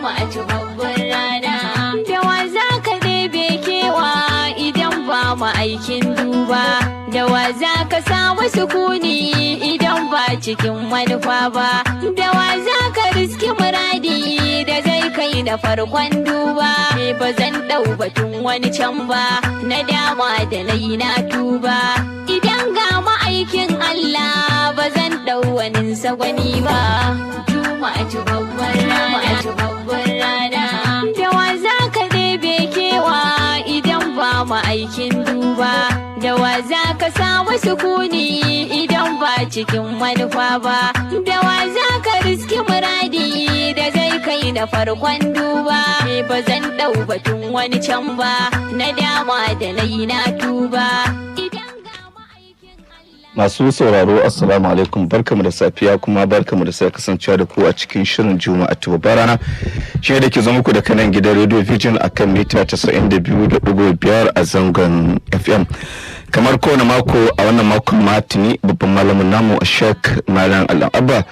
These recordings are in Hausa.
Juma'a ci babbar rana. Da wa za ka ɗebe kewa idan ba mu aikin duba? Da wa za ka samu sukuni idan ba cikin manufa ba? Da wa za ka riski muradi da zai kai na farkon duba? Ba zan ɗau batun wani can ba, na dama da na yi na tuba. Idan ga ma'aikin Allah, ba zan ɗau wani sagwani ba. Juma'a ci babbar rana, ci babbar rana. Da wa za ka ɗebe kewa idan ba mu aikin duba? Da wa za ka samu sukuni idan ba cikin manufa ba? Da wa za ka riski muradi da zai kai na farkon duba? Ba zan ɗau batun wani can ba, na dama da na yi na tuba. Idan ga ma'aikin Allah. Masu sauraro, assalamu alaikum, barkamu da safiya, kuma barkamu da sai kasancewa da ku a cikin shirin Juma'a ta babbar rana. Shi da ke zama muku da kanan gidan Radio Vision akan mita 92.5 a zangon FM. Kamar kowane mako, a wannan makon matini babban malamin namu, Sheikh Malam Abba,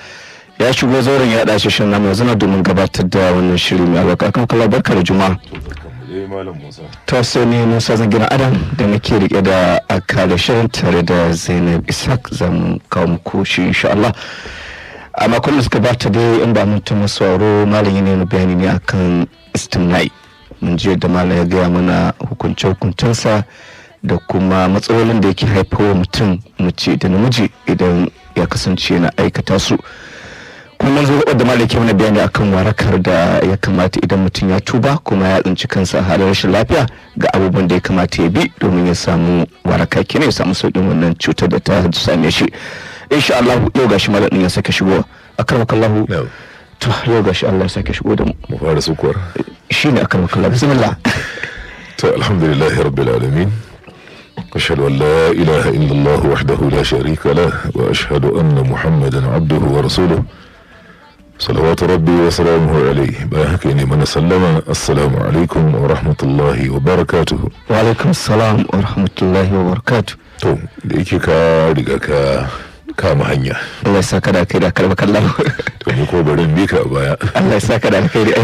ya shigo zauren ya ɗashe shirin namu yanzu na domin gabatar da wannan shiri mai albarka. Kan kala, barka da Juma'a. Eh, Malam Musa. Ta sai ne Musa Zangina Adam da nake rike da akala shirin tare da Zainab Ishaq, zamu kawo muku shi insha Allah. A makon da suka bata dai, in ba mun tuma sauraro, malam yana yin bayani ne akan istimna'i. Mun ji yadda malam ya gaya mana hukunce hukuncensa da kuma matsalolin da yake haifarwa mutum, mace da namiji, idan ya kasance yana aikata su. Kuma mun zo gabar da malam ke mana bayani akan warakar da ya kamata idan mutum ya tuba kuma ya tsinci kansa a halin rashin lafiya, ga abubuwan da ya kamata ya bi domin ya samu waraka, kenan ya samu sauƙin wannan cutar da ta same shi insha Allah. Yau gashi malam din ya sake shigo, akramakallahu. Na'am. To, yau gashi Allah ya sake shigo da mu. Mu fara sukuwar. Shine, akramakallahu, bismillah. To, alhamdulillahi rabbil alamin. أشهد أن لا إله إلا الله وحده لا شريك له وأشهد أن محمدا عبده ورسوله صلوات ربي وسلامه عليه. باهك إني من سلم، السلام عليكم ورحمة الله وبركاته. Wa alaikum salam wa rahmatullahi wa barakatuh. To, da yake ka riga ka kama hanya. Allah ya saka da kai da akramakallahu. To, ni ko bari in bi ka a baya. Allah ya saka da alkhairi,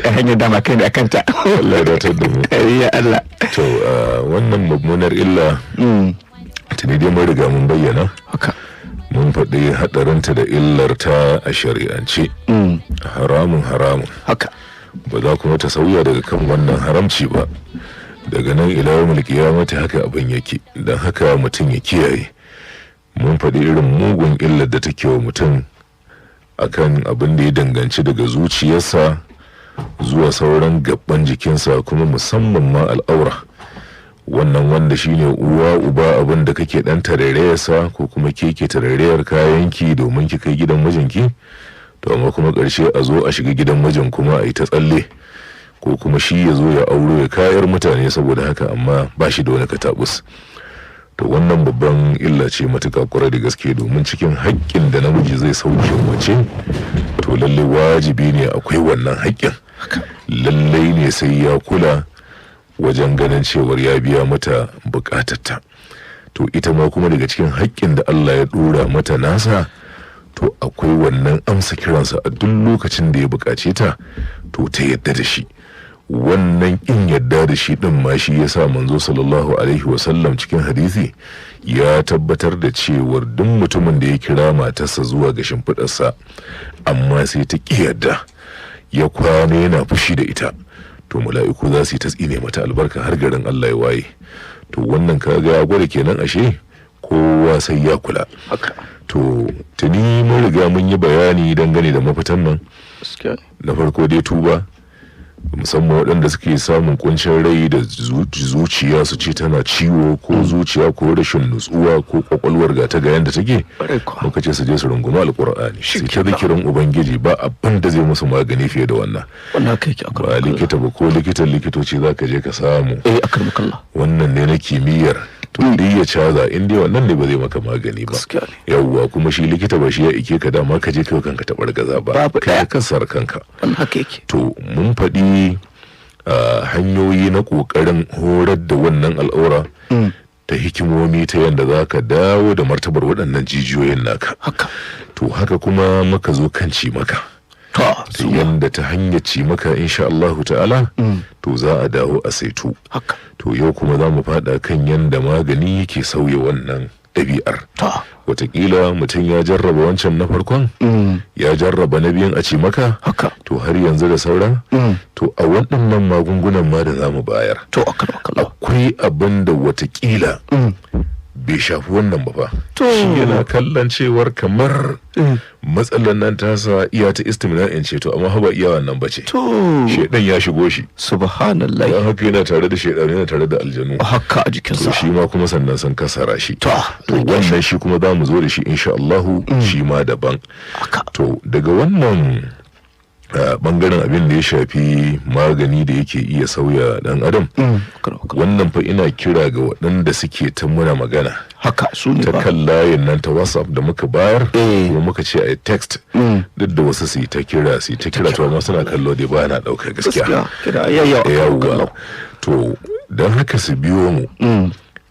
a hanyar dama kai ne akanta. Allah ya datar da mu. Ya Allah. To, wannan mummunar illa tuni dai mun riga mun bayyana. Mun faɗi haɗarinta da illarta a shari'ance. Haramun, haramun. Ba za kuma ta sauya daga kan wannan haramci ba. Daga nan ila yawmul qiyamati haka abin yake. Don haka mutum ya kiyaye. Mun faɗi irin mugun illar da take wa mutum akan abin da ya danganci daga zuciyarsa zuwa sauran gaban jikinsa, kuma musamman ma al'aura. Wannan wanda shine uwa uba abin da kake dan tarairayarsa, ko kuma ke ke tarairayar kayanki domin ki kai gidan mijinki. To, amma kuma ƙarshe a zo a shiga gidan mijin kuma a yi ta tsalle, ko kuma shi ya zo ya auro ya kayar mutane saboda haka, amma ba shi da wani katabus. To, wannan babban illa ce matuƙa kwarai da gaske, domin cikin haƙƙin da namiji zai sauke mace, to lallai wajibi ne akwai wannan haƙƙin. Lallai ne sai ya kula wajen ganin cewar ya biya mata buƙatarta. To, ita ma kuma daga cikin haƙƙin da Allah ya ɗora mata nasa, to akwai wannan amsa kiransa a duk lokacin da ya buƙace ta, to ta yadda da shi. Wannan in yadda da shi din ma shi yasa manzo sallallahu alaihi wasallam cikin hadisi ya tabbatar da cewar duk mutumin da ya kira matarsa zuwa ga shimfiɗarsa, amma sai ta ƙi yadda, ya kwana yana fushi da ita, to mala'iku za su yi ta tsine mata albarka har garin Allah ya waye. To, wannan kaga ya gwada kenan ashe kowa sai ya kula. To, tuni mun riga mun yi bayani dangane da mafitan nan. Na farko dai tuba, musamman waɗanda suke samun kuncin rai da zuciya, su ce tana ciwo, ko zuciya ko rashin nutsuwa, ko kwakwalwar ga ta ga yanda take. Muka ce su je su rungumi Alkur'ani, su ta zikirin Ubangiji, ba abin da zai musu magani fiye da wannan. Wannan kai ki. Ba likita ba, ko likitan likitoci za ka je ka samu. Eh, akramakallah. Wannan ne na kimiyyar, to duk ya caza, in dai wannan ne ba zai maka magani ba. Yawwa, kuma shi likita ba shi ya ike ka dama ka je kai kanka taɓar gaza ba. Babu kai kasar kanka. Wannan haka yake. To, mun faɗi hanyoyi na ƙoƙarin horar da wannan al'aura ta hikimomi, ta yadda za ka dawo da martabar waɗannan jijiyoyin naka. To, haka kuma muka zo kan ci maka. To Ta yanda ta hanyar ci maka, insha Allahu ta'ala, to za a dawo a saitu. Haka. To yau kuma za mu fada kan yanda magani yake sauya wannan ɗabi'ar. Watakila mutum ya jarraba wancan na farkon, ya jarraba na biyun a ci maka, Haka. to har yanzu da sauran. To a waɗannan magungunan ma da za mu bayar, To, akaramakallah. akwai abin da watakila bai shafi wannan ba fa. Shi yana kallon cewar kamar matsalar nan tasa iya ta istimna'in ce, to amma ba iya wannan ba ce. Shedan ya shigo shi. Subhanallah. Don haka yana tare da shedan, yana tare da aljanu Haka, a to jikinsa. shi ma kuma sannan sun kasara shi. To To wannan shi kuma za mu zo da shi insha Allahu, shi ma daban. To daga wannan bangaren abin da ya shafi magani da yake iya sauya dan adam, wannan fa ina kira ga waɗanda suke ta muna magana Haka, su ne ta ba. kan layin nan ta WhatsApp da muka bayar, Eh. kuma muka ce a yi text, duk da wasu su yi ta kira, su yi ta kira, to amma suna kallo dai ba na ɗaukar gaskiya. Gaskiya, kira yayyawa. Yawwa, to don haka su biyo mu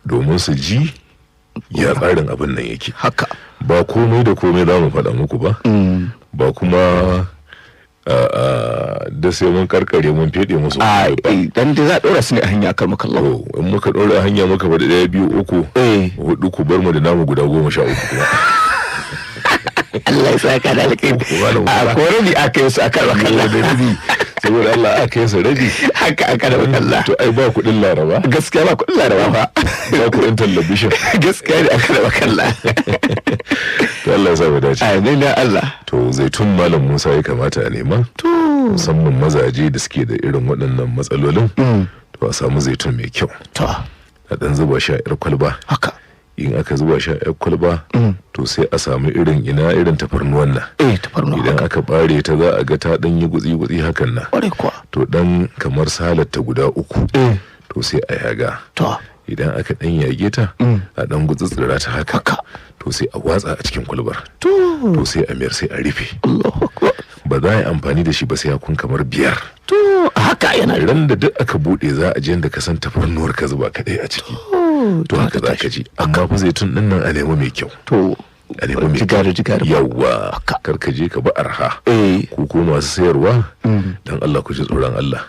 domin su ji ya tsarin abin nan yake. Ba komai da komai za mu faɗa muku ba, ba kuma da sai mun karkare mun feɗe musu A komai ba. Dan dai za a ɗora su ne a hanya, akaramakallah. To in muka ɗora hanya muka faɗi ɗaya, biyu, uku, hudu, ku bar mu da namu guda 13 kuma. Allah ya saka da alƙairi. Malam A Musa. ko rabi aka yi su, akaramakallah. Da rabi, saboda Allah aka yi su rabi. Haka, akaramakallah. To ai ba kuɗin Laraba. Gaskiya, ba kuɗin Laraba ba. Ba kuɗin talabishin. Gaskiya ne, akaramakallah. To Allah ya sa mu dace. Amin ya Allah. To zaitun, Malam Musa, ya kamata a nema, musamman mazaje da suke da irin waɗannan matsalolin. To a samu zaitun mai kyau, a ɗan zuba shi a 'yar kwalba. In aka zuba shi a 'yar kwalba, to sai a samu irin ina irin tafarnuwan nan. Eh, tafarnuwa. Idan aka bare ta, za a ga ta ɗan yi gutsi-gutsi hakan nan. Kwarai kuwa. To ɗan kamar salatta guda uku, to sai a yaga. Idan aka ɗan yage ta, a ɗan gutsutsura ta haka, to sai a watsa a cikin kwalbar. To sai a mayar, sai a rufe. Allahu akbar. Ba za a yi amfani da shi ba sai ya kun kamar 5. To, haka yana Ran da duk aka bude, za a je da ka san tafarnuwar ka zuba kaɗai a ciki, to haka za ka ji. Amma fa zaitun din nan a nemi mai kyau. A nemi mai kyau. Jigari jigari. Yawwa. Kar ka je ka ba arha. Ku ko masu sayarwa, dan Allah ku ji tsoron Allah.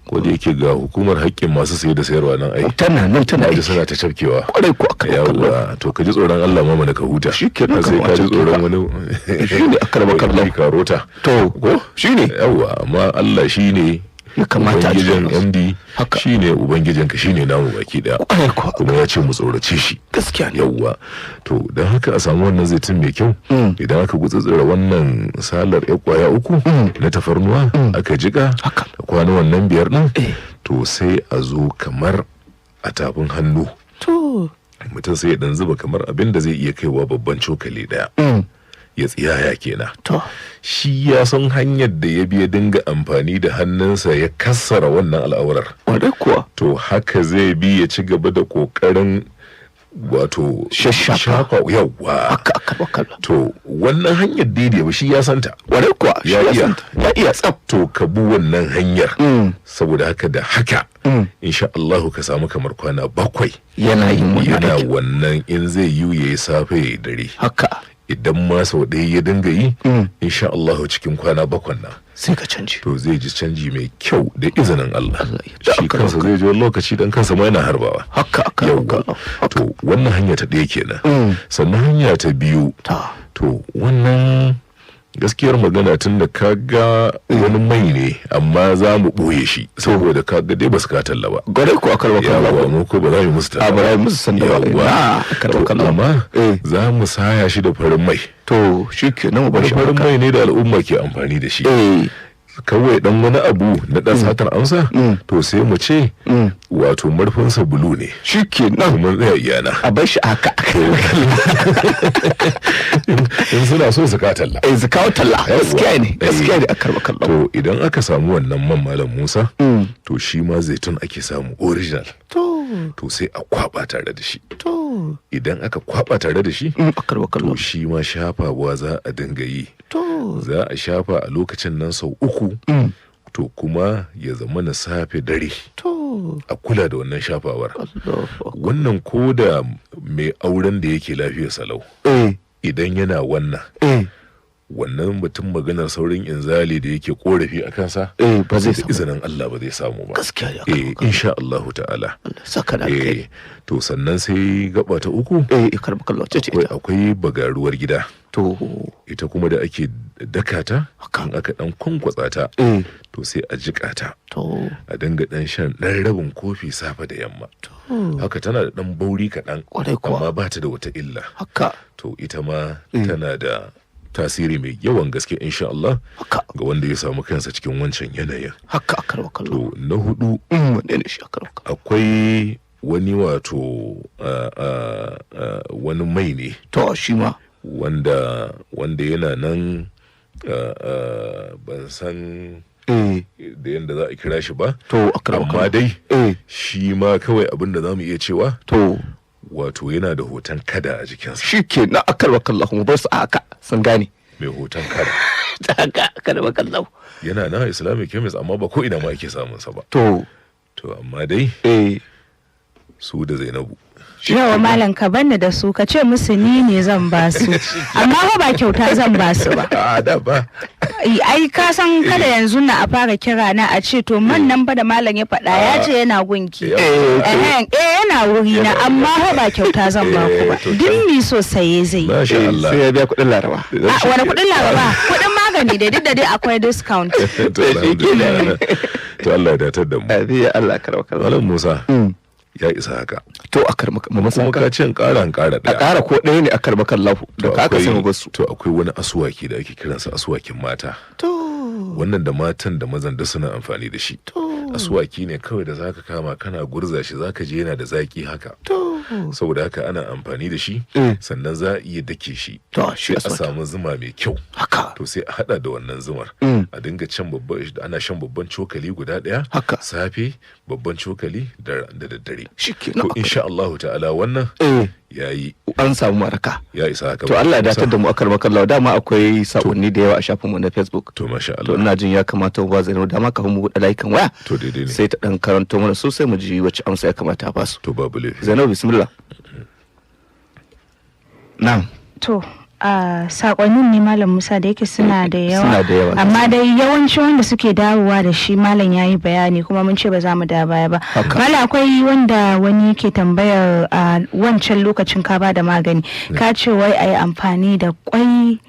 Ko da yake ga hukumar haƙƙin masu saye da sayarwa nan ai. Tana nan tana Na ji aiki. suna ta cafkewa. Kwarai ko, akaramakallah. Yawwa, to ka ji tsoron Allah ma mana ka huta. Shikenan, sai ka ji kamar tsoron wani. Shine, akaramakallah. Wani karota. To ko shine. Yawwa, amma Allah shine Ya kamata a ji ubangijin tsoron. MD. Shine ubangijin ka, shine namu baki daya. Kwarai kuwa. Kuma ya ce mu tsorace shi. Gaskiya ne. Yawwa, to don haka a samu wannan zaitun mai kyau. Idan aka gutsutsura wannan salar ya kwaya uku na tafarnuwa, aka jika da kwana wannan 5 din, to sai a zo kamar a tafin hannu, mutum sai ya dan zuba kamar abin da zai iya kaiwa babban cokali daya, ya tsiyaya kenan. Shi ya san hanyar da ya bi ya dinga amfani da hannunsa ya kassara wannan al'aurar. Kwarai kuwa. To haka zai bi ya ci gaba da kokarin wato Shashafa. shafa, yawwa. Haka, akaramakallah. To wannan hanyar daidai ba, shi ya santa. Kwarai kuwa, shi Ya ya iya. santa. Ya iya tsaf. To ka bi wannan hanyar, saboda haka da haka insha Allahu ka samu kamar kwana 7 Yana yin wannan yana aikin. wannan. In zai yi, ya yi safe, ya yi dare. Idan ma sau ɗaya ya dinga yi, insha Allahu cikin kwana 7 nan Sai ka canji. to zai ji canji mai kyau da izinin Allah. Allah ya Shi kansa zai ji wani lokaci dan kansa ma yana harbawa. Haka, Yawwa. akaramakallah. To wannan hanya ta ɗaya kenan. Sannan hanya ta biyu, to wannan gaskiyar magana, tun da kaga wani mai ne, amma za mu ɓoye shi saboda kaga dai ba su ka talla ba. Kwarai ko, akaramakallah. Yawwa, mu ko ba za mu musu talla. A ba za mu musu sanda ba. Yawwa. Na, To akaramakallah. amma za mu saya shi da farin mai. To shikenan, mu bar Wani shi farin haka. mai ne da al'umma ke amfani da shi. Kawai dan wani abu na dan satar amsa, to sai mu ce wato murfinsa bulu ne. Shikenan. Kuma tsaya iyana. A bar shi haka. In suna so su ka talla. Eh, su kawo talla. Gaskiya ne, gaskiya ne, akaramakallah. To idan aka samu wannan man, Malam Musa, to shi ma zaitun ake samu original. To sai a kwaba tare da shi. Idan aka kwaba tare da shi, Akaramakallah. to shi ma shafawa za a dinga yi. Za a shafa a lokacin nan sau 3, to kuma ya zama na safe, dare. A kula da wannan shafawar. Allahu. Wannan ko da mai auren da yake lafiyar salau, idan yana wannan Wannan mutum maganar saurin inzali da yake korafi a kansa, Eh, ba zai da samu. izinin Allah ba zai samu ba. Gaskiya ne, Eh, insha Allahu ta'ala. Allah saka da alkhairi. Eh, to sannan sai gaba ta uku. Eh, karba kallah ce ce Akwai ita. Akwai bagaruwar gida, To. ita kuma da ake daka ta, Haka. in aka dan kwankwatsa ta, to sai a jika ta, To. a dinga dan shan dan rabin kofi safe da yamma haka. Tana da dan bauri kaɗan, Kwarai kuwa. amma ba ta da wata illa. To ita ma tana da tasiri mai yawan gaske insha Allah ga wanda ya samu kansa cikin wancan yanayin. Haka, karba kallah. To na hudu, Wanne ne shi, karba kallah? Akwai wani wato wani mai ne To, shi ma. wanda yana nan, ban san da yadda za a kira shi ba, To, karba amma kallah. dai shi ma kawai abin da za mu iya cewa, To. wato yana da hoton kada a jikinsa. Shi ke na, akarba kallah, mu bar su a haka, sun gane. Mai hoton kada. Ta haka, akarba kallah. Yana nan a Islamic chemist, amma ba ko ina ma ake samun sa ba. To. To amma dai su da Zainabu. Yawa malam, ka banni da su, ka ce musu ni ne zan ba su, amma fa ba kyauta zan ba su ba. A da ba. Ai ka san kada yanzu na a fara kira na a ce to man nan fa da malam ya faɗa ya ce yana gunki. Eh, eh, yana wuri na, amma fa ba kyauta zan ba ku ba. Eh, to Duk mi so saye zai yi. Masha Allah. Sai ya biya kuɗin Laraba. A wani kuɗin Laraba? Kuɗin magani dai, duk da dai akwai discount. To, alhamdulillah. To Allah ya datar da mu. Abi ya Allah, karba kallah. Malam Musa, ya isa haka. To, a karba mu masa Kuma ka ce in ƙara, in ƙara A ɗaya. ƙara ko ɗaya ne, a karba kallahu da To ka aka sai mu akwai- bar su. To akwai wani asuwaki da ake kiransa asuwakin mata. To. Wannan da matan da mazan da suna amfani da shi. Asuwaki ne kawai da zaka kama kana gurza shi, zaka je yana da zaki haka. To. Saboda haka ana amfani da shi, sannan za a iya dake shi. To, shi Sai a asuwaki. samu zuma mai kyau. To sai a hada da wannan zumar. A dinga can babban, ana shan babban cokali guda daya. Safe babban cokali, da daddare. Shi ke To insha Allah ta'ala wannan yayi. An samu maraka. Ya isa haka. To Allah ya datar da mu, akar makallahu. Dama akwai sakonni da yawa a shafinmu na Facebook. To masha To Allah. ina jin ya kamata mu ba Zainabu dama kafin mu buɗe layukan waya. To daidai ne. Sai ta dan karanto mana sosai mu ji wacce amsa ya kamata a basu. To babu laifi. Zainabu, bismillah. Na'am. To, a sakonnin ne Malam Musa, da yake suna da yawa. Suna da yawa. Amma dai yawanci wanda suke dawowa da shi, malam ya yi bayani kuma mun ce ba za mu da baya ba. Malam, akwai wanda wani ke tambayar, a wancan lokacin ka ba da magani. Ka ce wai a yi amfani da kwai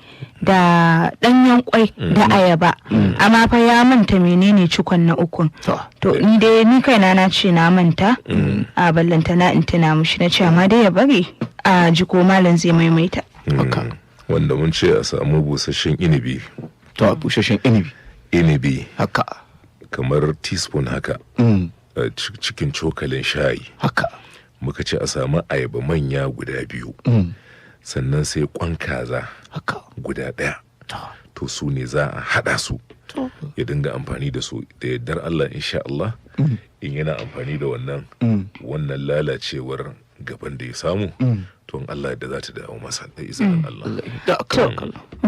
da ɗanyen kwai da ayaba. Amma fa ya manta menene cikon na ukun. To. To ni dai ni kaina na ce na manta. A ballanta na in tuna mushi, na ce amma dai ya bari a jiko malam zai maimaita. Haka. Wanda mun ce a samu busasshen inibi. To, busasshen inibi. Inibi. Kamar teaspoon haka. Cikin cokalin shayi. Muka ce a samu ayaba manya guda biyu. Sannan sai kwan kaza guda ɗaya. To su ne za a haɗa su. Ya dinga amfani da su da yardar Allah, insha Allah. In yana amfani da wannan, wannan lalacewar gaban da ya samu, to in Allah da za ta dawo masa da izinin Allah. Da To,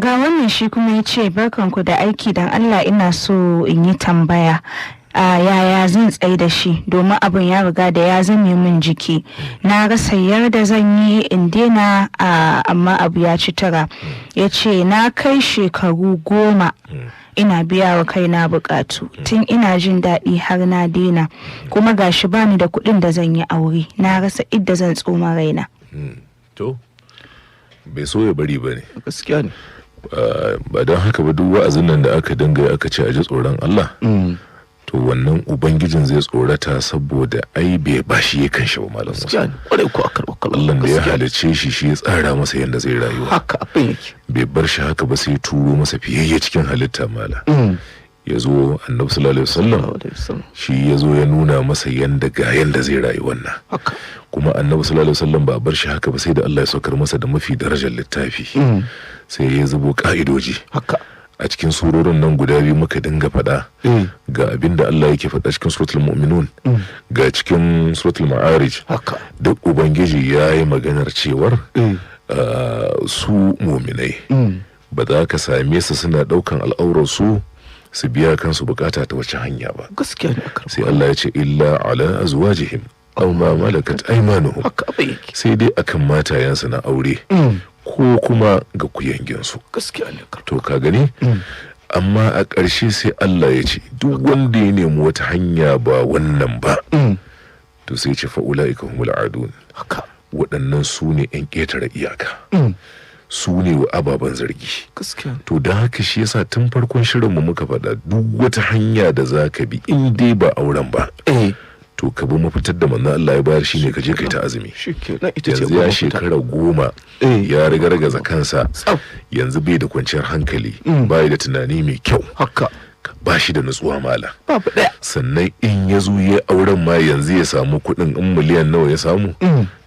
ga wannan shi kuma ya ce barkanku da aiki, dan Allah ina so in yi tambaya. A yaya zan tsai da shi, domin abin ya riga da ya zame min jiki, na rasa yarda zan yi in daina, amma abu ya ci tara. Ya ce na kai shekaru 10 ina biya wa kaina bukatu, tun ina jin daɗi har na daina, kuma gashi bani da kuɗin da zan yi aure, na rasa idda zan tsoma raina. To bai so ya bari ba ne. Gaskiya ne. Ba don haka ba, duk wa'azin nan da aka dinga yi aka ce a ji tsoron Allah, to wannan ubangijin zai tsorata, saboda ai bai ba shi ya kanshi ba, Malam Musa. Gaskiya ne, kwarai ko, akar wakala. Allah da ya halicce shi, shi ya tsara masa yadda zai rayuwa. Haka abin yake. Bai bar shi haka ba, sai turo masa fiyayye cikin halitta, mala ya zo, Annabi sallallahu alaihi wasallam. Alaihi wasallam. Shi ya zo ya nuna masa yanda ga yanda zai rayu wannan. Kuma Annabi sallallahu alaihi wasallam ba a bar shi haka ba, sai da Allah ya saukar masa da mafi darajar littafi, sai ya zubo ka'idoji a cikin surorin nan guda biyu muka dinga faɗa. Ga abin da Allah yake faɗa cikin Suratul Mu'minun, ga cikin Suratul Ma'arij. Duk ubangiji ya yi maganar cewar su muminai ba za ka same su suna ɗaukan al'aurarsu su biya kansu bukata ta wace hanya ba. Gaskiya ne, akar. Sai Allah ya ce illa ala azwajihim aw ma malakat aymanuhum. Haka abin yake. Sai dai akan matayensu na aure. Ko kuma ga kuyanginsu. Gaskiya ne. To ka gani, amma a ƙarshe sai Allah ya ce duk wanda ya nemi wata hanya ba wannan ba, to sai ce fa'ula'ika humul adun. Haka. Waɗannan su ne 'yan ƙetare iyaka, su ne wa ababen zargi. Gaskiya. To don haka shi yasa tun farkon shirinmu muka faɗa, duk wata hanya da za ka bi in dai ba auren ba, to ka bi mafitar da manzon Allah ya bayar, shine ka je kai ta azumi. Shikenan, ita ce Yanzu ya mafita. shekara 10 ya riga ragaza kansa. Tsaf. Yanzu bai da kwanciyar hankali, bai da tunani mai kyau, Haka. ba shi da nutsuwa mala. Babu ɗaya. Sannan in ya zo ya auren ma, yanzu ya samu kuɗin, in miliyan nawa ya samu,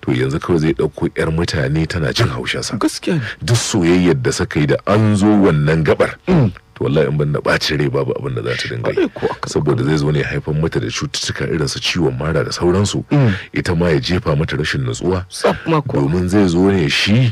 to yanzu kawai zai ɗauko 'yar mutane tana jin haushinsa. Gaskiya ne. Duk soyayyar da suka yi, da an zo wannan gabar, to wallahi in ban da ɓacin rai babu abin da za ta dinga yi. Kwarai kuwa, haka. Saboda zai zo ne ya haifar mata da cututtuka irin su ciwon mara da sauransu, ita ma ya jefa mata rashin nutsuwa. Tsaf ma kuwa. Domin zai zo ne shi,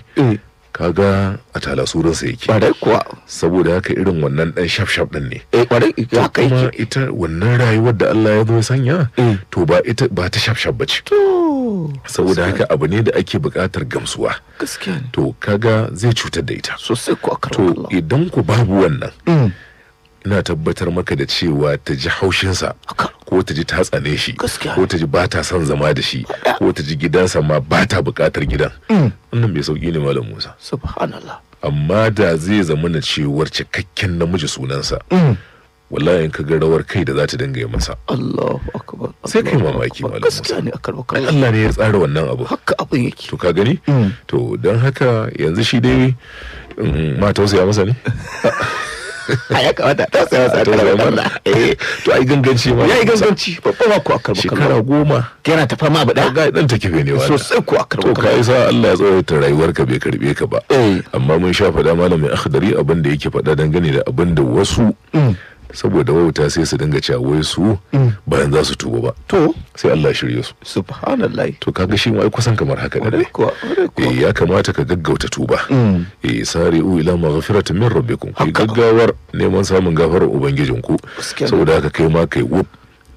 kaga a talasurinsa yake. Kwarai kuwa. Saboda haka irin wannan dan shaf-shaf din ne. Eh, kwarai haka Kuma yake. ita wannan rayuwar da Allah ya zo ya sanya, to ba ita ba ta shaf-shaf bace. To. Saboda haka abu ne da ake buƙatar gamsuwa. Gaskiya ne. To kaga zai cutar da ita. Sosai kuwa. To Karɓar. idan ku babu wannan, ina tabbatar maka da cewa ta ji haushinsa, Haka. ko ta ji ta tsane shi, Gaskiya. ko ta ji ba ta son zama da shi, ko ta ji gidansa ma ba ta buƙatar gidan, wannan mai sauƙi ne, Malam Musa. Subhanallah. Amma da zai zama na cewar cikakken namiji sunansa, wallahi in ka ga rawar kai da za ta dinga yi masa, Allahu akbar. sai kai Allahu mamaki, akbar. Malam Gaskiya Musa. ne, a karɓar. Ai Allah ne ya tsara wannan abu. Haka abin yake. To ka gani, to don haka yanzu shi dai ma tausaya masa ne. A ya kamata ta saya masa. A tausaya Karɓar. masa. To ai ganganci ma Ya yi ganganci babba ma ko a karɓar. Shekara 10 yana ta fama abu ɗaya. Ga dan ta kife ne wannan. Sosai ko a To karɓar. ka yi sa Allah ya tsawaita rayuwarka bai karbe ka ba. Amma mun sha faɗa, malamin akhdari, abin da yake faɗa dangane da abin da wasu saboda wauta sai su dinga cewa wai su bayan za su tuba ba, To. sai Allah ya shirye su. Subhanallah. To kaga shi ma ai kusan kamar haka ne. Kwarai kuwa, kwarai kuwa. Eh, ya kamata ka gaggauta tuba. Eh, sari'u ila maghfiratin min rabbikum, ku yi Haka. gaggawar neman samun gafarar ubangijinku. Gaskiya ne. Saboda haka kai ma kai wuf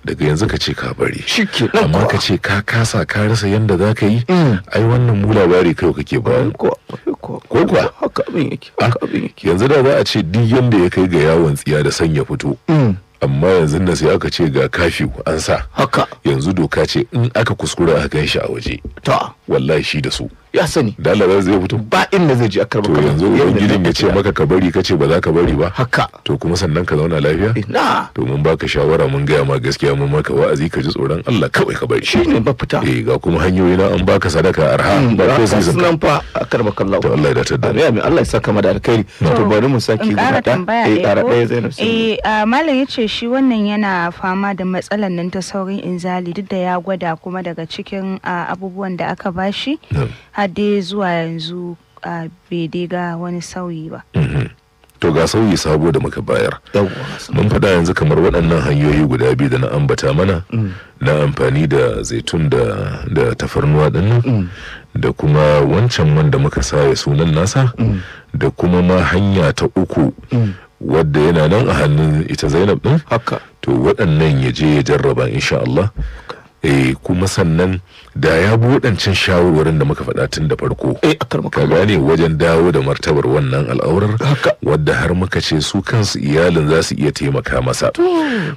daga yanzu ka ce ka bari. Shikenan Amma kuwa. ka ce ka kasa, ka rasa yanda za ka yi, ai wannan mu labari kai kake ba Kwarai mu. kuwa, kwarai kuwa. Ko kuwa? Haka abin yake, haka abin yake. Yanzu da za a ce duk yanda ya kai ga yawon tsiya da sanya fito, amma yanzu nan sai aka ce ga kafiyu an sa, Haka. yanzu doka ce in aka kuskura aka gan shi a waje, Ta. wallahi shi da su. Ya sani. Da Allah zai fito. Ba inda zai je a karɓar. To yanzu ubangijin ya ce maka ka bari, ka ce ba za ka bari ba, Haka. to kuma sannan ka zauna lafiya? Ina. To mun baka shawara, mun gaya ma gaskiya, mun maka wa'azi, ka ji tsoron Allah kawai ka bari. Shi ne mafita. Eh, ga kuma hanyoyi na an baka sadaka arha ba ko Ga sai sunan fa a karɓar kallahu. To Allah ya datar da mu. Amin amin, Allah ya saka mu da alkhairi. To bari mu saki In guda ƙara ɗaya. tambaya Eh, ɗaya ƙara ko? ɗaya, Zainab. Sai. Eh, malam ya ce shi wannan yana fama da matsalar nan ta saurin inzali, duk da ya gwada kuma daga cikin abubuwan da aka bashi, har dai zuwa yanzu bai dai ga wani sauyi ba. To ga sauyi sabo da muka bayar. Yawwa. Mun faɗa yanzu kamar waɗannan hanyoyi guda biyu da na ambata mana, na amfani da zaitun da tafarnuwa ɗin nan, da kuma wancan wanda muka saya sunan nasa, da kuma ma hanya ta uku wadda yana nan a hannun ita Zainab ɗin. Haka. To waɗannan ya je ya jarraba insha Allah. Eh, kuma sannan da ya bi waɗancan shawarwarin da muka faɗa tun da farko, Eh, a karɓar ka kallahu. gane, wajen dawo da martabar wannan al'aurar, Haka. wadda har muka ce su kansu iyalin za su iya taimaka masa,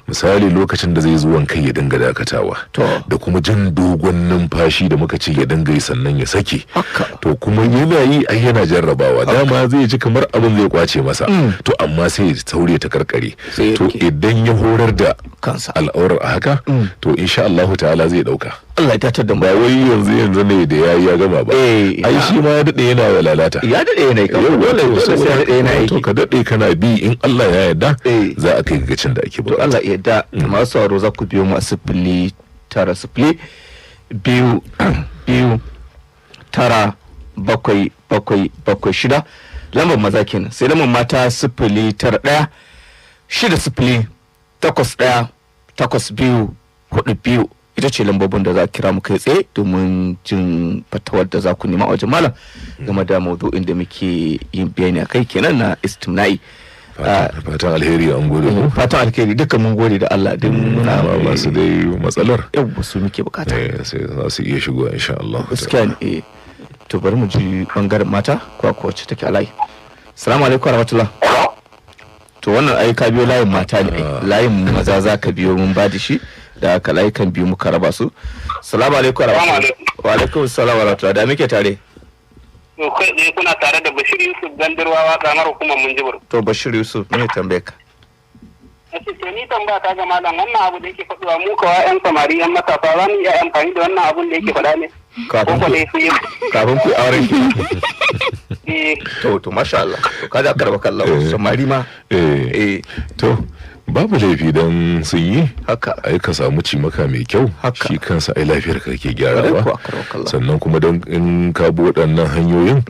misali lokacin da zai zuwan kai ya dinga dakatawa, To. da kuma jan dogon numfashi da muka ce ya dinga yi sannan ya sake. Haka. To kuma yana yi ai yana jarrabawa, dama zai ji kamar abin zai kwace masa, to amma sai ya taure ta karkare. Sai ya To rike. idan ya horar da Kansa. al'aurar a haka, to insha Allahu ta'ala zai dauka. Allah ya datar da mu. Ba wai yanzu yanzu ne da yayi ya gama ba. Eh, ai shi ma ya dade yana wa lalata. Ya daɗe yana yi. Yau Dole to dole sai ya daɗe yana to aiki. ka dade kana bi, in Allah ya yarda Eh. za a kai ga gacin da ake To bukata. Allah ya yarda. Masu sauraro, za ku biyo mu a 09022977776, lambar maza kenan. Sai lambar mata 09160818242, ita ce lambobin da za a kira mu kai tsaye domin jin fatawar da za ku nema a wajen malam game da maudu'in da muke yin bayani a kai kenan na istimna'i. Fatan alheri, an gode ku. Fatan alheri dukkan, mun gode da Allah din muna Amma masu dai matsalar yau su muke bukata. Eh, sai za su iya shigowa insha Allah. Gaskiya ne, eh. To bari mu ji bangaren mata ko ko wacce take alayi. Assalamu alaikum warahmatullah. To wannan ai ka biyo layin mata ne ai. Layin maza za ka biyo mun ba da shi da haka layukan biyu muka raba su. Assalamu alaikum warahmatullah. Wa alaikum assalam warahmatullah. Da muke tare? To kai tsaye kuna tare da Bashir Yusuf Gandirwawa, kamar hukumar Munjibir. To Bashir Yusuf, me tambaye ka? Nace to ni tambaya ta ga malam, wannan abu da yake faɗuwa, mu kawa yan samari, yan matasa, za mu iya amfani da wannan abun da yake faɗa ne? Kafin Ko ku dai sai kafin ku yi auren ki. Eh. To masha Allah. To kaga karba kallon samari ma. Eh. Eh. To babu laifi dan sun yi. Haka. Ai ka samu cimaka mai kyau. Haka. Shi kansa ai lafiyar ka kake Kwarai gyarawa. kuwa, karwa. Sannan kuma don in ka bi waɗannan hanyoyin,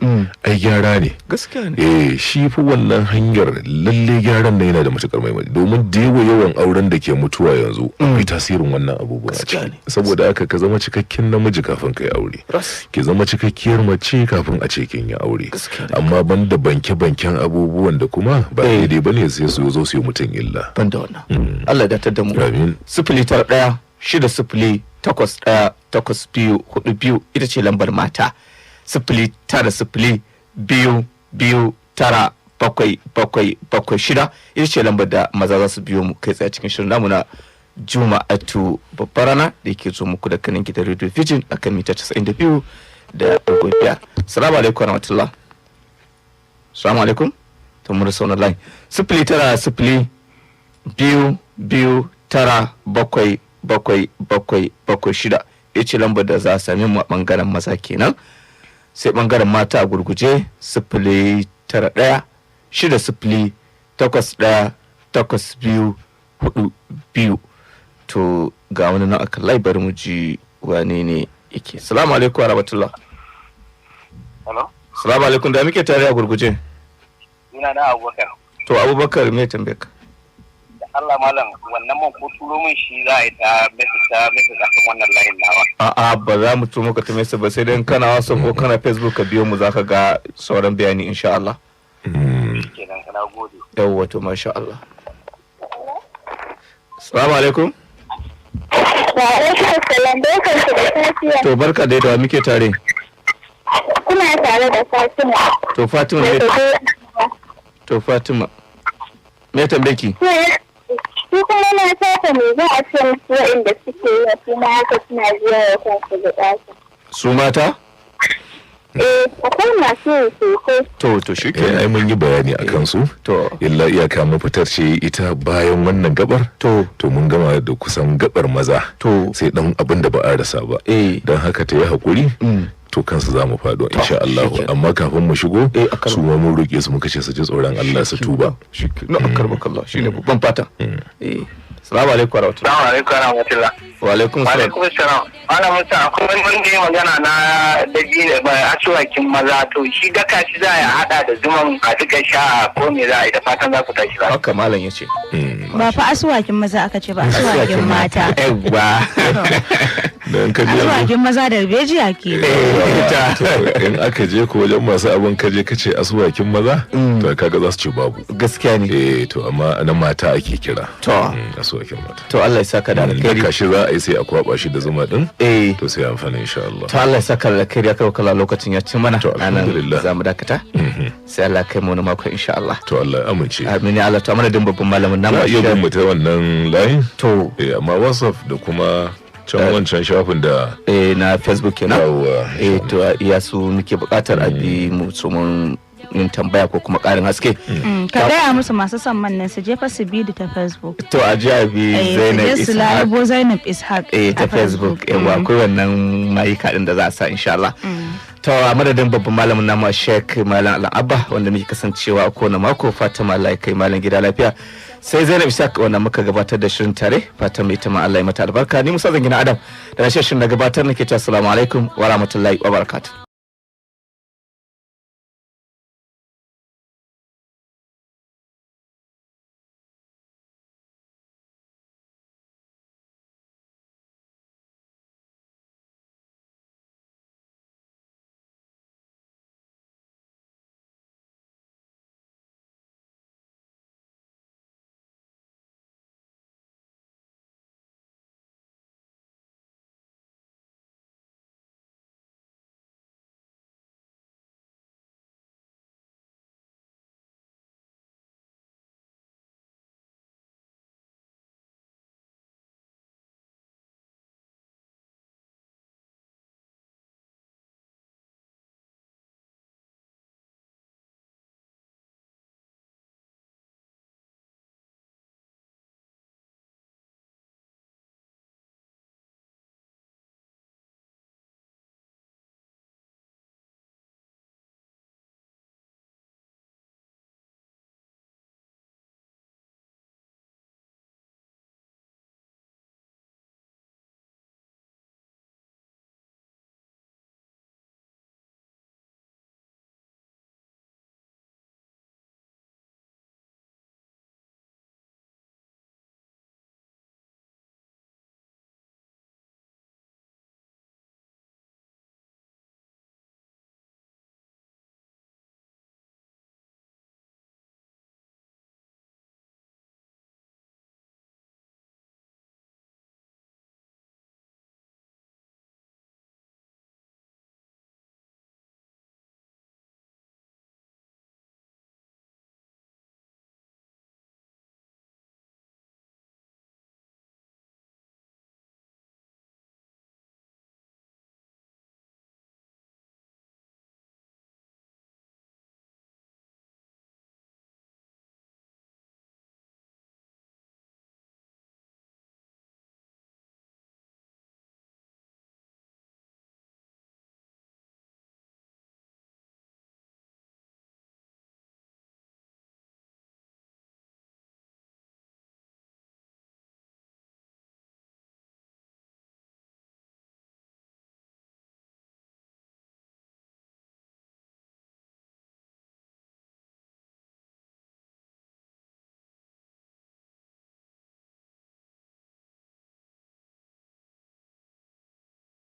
ai gyara ne. Gaskiya ne. Eh, shi fi wannan hanyar lalle gyaran nan yana da matukar muhimmanci, domin da yawa yawan auren da ke mutuwa yanzu akwai tasirin wannan abubuwan a Gaskiya ciki. ne. Saboda haka ka zama cikakken namiji kafin ka yi aure, Ras. ki zama cikakkiyar mace kafin a ce kin yi aure. Gaskiya ne. Amma banda banke-banken abubuwan da kuma ba Eh. daidai bane, sai su zo su yi mutum illa. Ban da wannan. Allah ya datar da mu. Amin. 09160818242 ita ce lambar mata. 09022977776 ita ce lambar da maza za su biyo mu kai tsaye cikin shirin namu na Juma'atu babbar rana da yake zo muku da kanin gidan Radio Vision akan mita 92.5. Salamu alaikum warahmatullah. Salamu alaikum. To mun rasa wannan line. 09022977776 ya ce lambar da za a same mu a bangaren maza kenan. Sai bangaren mata a gurguje, 09160818242. To ga wani nan akan layi, bari mu ji wane ne yake. Salamu alaikum wa rahmatullah. Hello? Salamu alaikum, da muke tare a gurguje? Ina na Abubakar. To Abubakar, me tambaye ka? Da Allah malam, wannan man ko turo min shi za a yi ta message, ta message akan wannan layin nawa. A'a, ba za mu turo maka ta message ba, sai dai in kana WhatsApp ko kana Facebook ka biyo mu, zaka ga sauran bayani insha Allah. Kenan kana gode. Yawwa, to masha Allah. Assalamu alaikum. Wa alaikum salam, barkan ku da safiya. To barka dai, da wa muke tare? Kuna tare da Fatima. To Fatima Da me Sadiya. To Fatima, me tambaye ki? Su kuma na sata me za a ce musu waɗanda suke yi su ma haka suna biya wa kansu buƙata? Su mata? Eh, akwai masu yi sosai. To Eh, shikenan. ai mun yi bayani a kansu. To. Illa iyaka mafitar ce ita bayan wannan gabar. To. To mun gama da kusan gabar maza. To. Sai dan abin da ba a rasa ba. Eh. Don haka ta yi hakuri. Mm. To kansu za mu faɗo insha Allah. Shikenan. Amma kafin mu shigo, Eh, akan- su ma mun roƙe su, muka ce su ji tsoron Allah su tuba. Shikenan, akarbakallah, shine babban fata. Eh. Assalamu alaikum warahmatullahi. Assalamu alaikum warahmatullah. Wa alaikum Wa salam. alaikum salam. Malam Musa, akwai wani wanda ya magana na daji ne ba asuwakin maza, to shi daka shi za a hada da zuman a duka sha ko me za a yi, da fatan za ku tashi lafiya. Haka malam yace. Ba fa asuwakin maza aka ce ba, asuwakin mata. Yawwa. Dan ka je yanzu- Asuwakin maza da bejiya ke. To, in aka je ko wajen masu abin kaje kace asuwakin maza, to kaga za su ce babu. Gaskiya ne. Eh, to amma na mata ake kira. To. Asuwakin mata. To Allah ya saka da alkhairi. Daka shi za a yi, sai a kwaba shi da zuma din. Eh. To sai amfani insha Allah. To Allah ya saka da alkhairi, aka kala lokacin ya ci mana. To, Anan alhamdulillah. za mu dakata. Sai Allah kai mu wani mako insha Allah. To Allah ya amince. Amin ya Allah. To a madadin babban malamin namu Za a iya Sheikh- bin mu ta wannan layin? To Eh, amma WhatsApp da kuma can wancan shafin da eh, na Facebook kenan. Yawwa. Eh, to iya su muke bukatar a bi mu su mun yin tambaya ko kuma karin haske. Ka gaya musu masu son man nan su je fa su bi da ta Facebook. To a ji a bi Eh, su Zainab je su Ishaq. lalubo Zainab Ishaq Eh, ta a Facebook. Yawa, akwai wannan mayuka din da za a sa insha Allah. To a madadin babban malamin namu Sheikh Malam Alan Abba wanda muke kasancewa a kowane mako, Fatima Allah ya kai malam gida lafiya. Sai Zainab Ishaq wanda muka gabatar da shirin tare, Fatima ita ma Allah ya mata albarka. Ni Musa Zangina Adam da na shirin na gabatar nake cewa assalamu alaikum wa rahmatullahi wa barakatuh.